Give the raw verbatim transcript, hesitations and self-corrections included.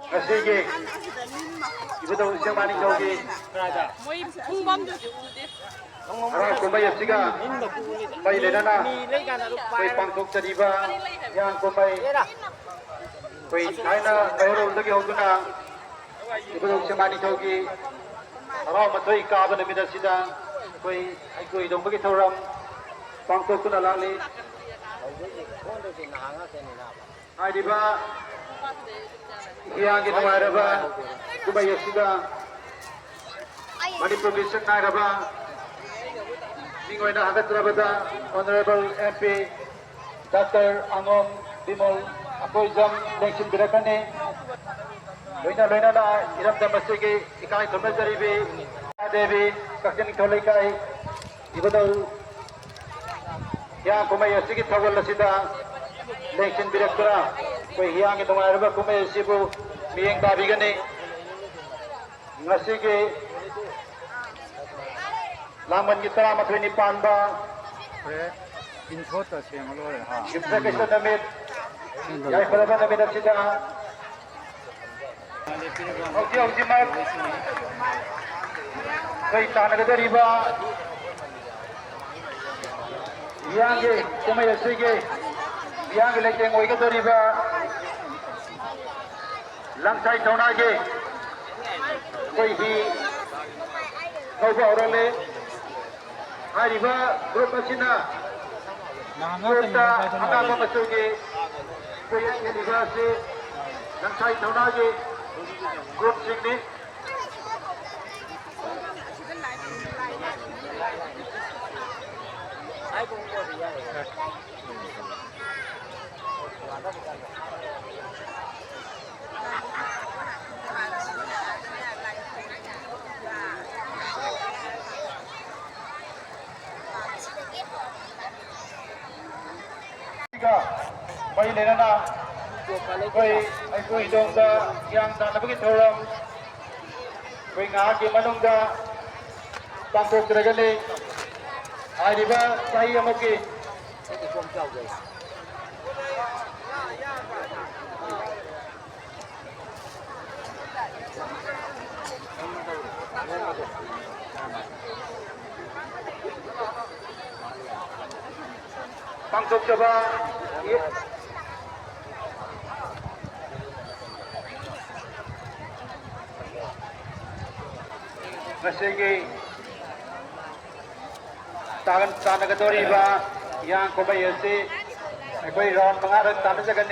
ꯉꯁꯤꯒꯤ ꯏꯕꯨꯙꯧ ꯏꯁꯩꯃꯥ ꯅꯤꯡꯊꯧꯒꯤ ꯃꯣꯏ ꯄꯨꯡꯐꯝꯗꯨꯁꯨ ꯎꯗꯦ꯫ ꯍꯔꯥꯎ ꯀꯨꯝꯍꯩ ꯑꯁꯤꯒ ꯃꯔꯤ ꯂꯩꯅꯅ ꯑꯩꯈꯣꯏ ꯄꯥꯡꯊꯣꯛꯆꯔꯤꯕ ꯍꯤꯌꯥꯡ ꯀꯨꯝꯍꯩ, ꯑꯩꯈꯣꯏ ꯊꯥꯏꯅ ꯃꯩꯍꯧꯔꯣꯜꯗꯒꯤ ꯍꯧꯗꯨꯅ ꯏꯕꯨꯙꯧ ꯏꯁꯩꯃꯥ ꯅꯤꯡꯊꯧꯒꯤ ꯍꯔꯥꯎ ꯃꯊꯣꯏ ꯀꯥꯕ ꯅꯨꯃꯤꯠ ꯑꯁꯤꯗ ꯑꯩꯈꯣꯏ ꯍꯩꯀ꯭ꯔꯨ ꯍꯤꯗꯣꯡꯕꯒꯤ ꯊꯧꯔꯝ ꯄꯥꯡꯊꯣꯛꯇꯨꯅ ꯂꯥꯛꯂꯤ꯫ ꯍꯥꯏꯔꯤꯕ ꯍꯤꯌꯥꯡꯒꯤ ꯅꯨꯡꯉꯥꯏꯔꯕ ꯀꯨꯝꯍꯩ ꯑꯁꯤꯗ ꯃꯅꯤꯄꯨꯔꯒꯤ ꯁꯛ ꯅꯥꯏꯔꯕ ꯃꯤꯡ ꯑꯣꯏꯅ ꯍꯥꯞꯀꯠꯆꯔꯕꯗ Honourable M P Doctor ꯑꯉꯣꯝ Bimol Akoijam ꯂꯦꯡꯁꯤꯟꯕꯤꯔꯛꯀꯅꯤ꯫ ꯂꯣꯏꯅ ꯂꯣꯏꯅꯅ ꯏꯔꯝꯗꯝ ꯑꯁꯤꯒꯤ ꯏꯀꯥꯏ ꯈꯨꯝꯅꯖꯔꯤꯕꯤ ꯗꯦꯕꯤ ꯀꯛꯆꯤꯡ ꯅꯤꯡꯊꯧ ꯂꯩꯀꯥꯏ ꯏꯕꯨꯙꯧ ꯍꯤꯌꯥꯡ ꯀꯨꯝꯍꯩ ꯑꯁꯤꯒꯤ ꯊꯧꯒꯜ ꯑꯁꯤꯗ ꯂꯦꯡꯁꯤꯟꯕꯤꯔꯛꯇꯨꯅ ꯑꯩꯈꯣꯏ ꯍꯤꯌꯥꯡꯒꯤ ꯅꯨꯡꯉꯥꯏꯔꯕ ꯀꯨꯝꯍꯩ ꯑꯁꯤꯕꯨ ꯃꯤꯠꯌꯦꯡ ꯇꯥꯕꯤꯒꯅꯤ꯫ ꯉꯁꯤꯒꯤ ꯂꯥꯡꯕꯟꯒꯤ ꯇꯔꯥꯃꯥꯊꯣꯏꯅꯤ ꯄꯥꯟꯕ ꯏꯟꯊꯣꯠꯇ ꯁꯦꯡꯉ ꯂꯣꯏꯔꯦ ꯍꯥ꯫ ꯌꯨꯝꯁꯀꯩꯁ ꯅꯨꯃꯤꯠ ꯌꯥꯏꯐꯔꯕ ꯅꯨꯃꯤꯠ ꯑꯁꯤꯗ ꯍꯧꯖꯤꯛ ꯍꯧꯖꯤꯛꯃꯛ ꯑꯩꯈꯣꯏ ꯇꯥꯟꯅꯒꯗꯧꯔꯤꯕ ꯍꯤꯌꯥꯡꯒꯤ ꯀꯨꯝꯍꯩ ꯑꯁꯤꯒꯤ ꯍꯤꯌꯥꯡꯒꯤ ꯂꯩꯇꯦꯡ ꯑꯣꯏꯒꯗꯧꯔꯤꯕ ꯂꯪꯁꯥꯏ ꯊꯧꯅꯥꯒꯤ ꯑꯩꯈꯣꯏ ꯍꯤ ꯊꯧꯕ ꯍꯧꯔꯛꯂꯦ꯫ ꯍꯥꯏꯔꯤꯕ group ꯑꯁꯤꯅ ꯅꯍꯥꯟ ꯉꯥꯛꯇꯅꯤ ꯉꯁꯥꯏ ꯊꯧꯅꯥ ꯑꯉꯥꯡꯕ ꯃꯆꯨꯒꯤ ꯀꯣꯌꯦꯠ ꯁꯦꯠꯂꯤꯕ ꯑꯁꯤ ꯂꯪꯁꯥꯏ ꯊꯧꯅꯥꯒꯤ groupꯁꯤꯡꯅꯤ꯫ ꯃꯔꯤ ꯂꯩꯅꯅ ꯑꯩꯈꯣꯏ, ꯑꯩꯈꯣꯏ ꯏꯗꯣꯝꯗ ꯍꯤꯌꯥꯡ ꯇꯥꯟꯅꯕꯒꯤ ꯊꯧꯔꯝ ꯑꯩꯈꯣꯏ ꯉꯥꯏꯍꯥꯛꯀꯤ ꯃꯅꯨꯡꯗ ꯄꯥꯡꯊꯣꯛꯆꯔꯒꯅꯤ꯫ ꯍꯥꯏꯔꯤꯕ ꯆꯍꯤ ꯑꯃꯒꯤ ꯊꯣꯛꯆꯕ ꯉꯁꯤꯒꯤ ꯇꯥꯟ-, ꯇꯥꯟꯅꯒꯗꯧꯔꯤꯕ ꯍꯤꯌꯥꯡ ꯀꯨꯝꯍꯩ ꯑꯁꯤ ꯑꯩꯈꯣꯏ ꯔꯥꯎꯟ ꯃꯉꯥꯔꯛ ꯇꯥꯟꯅꯖꯒꯅꯤ꯫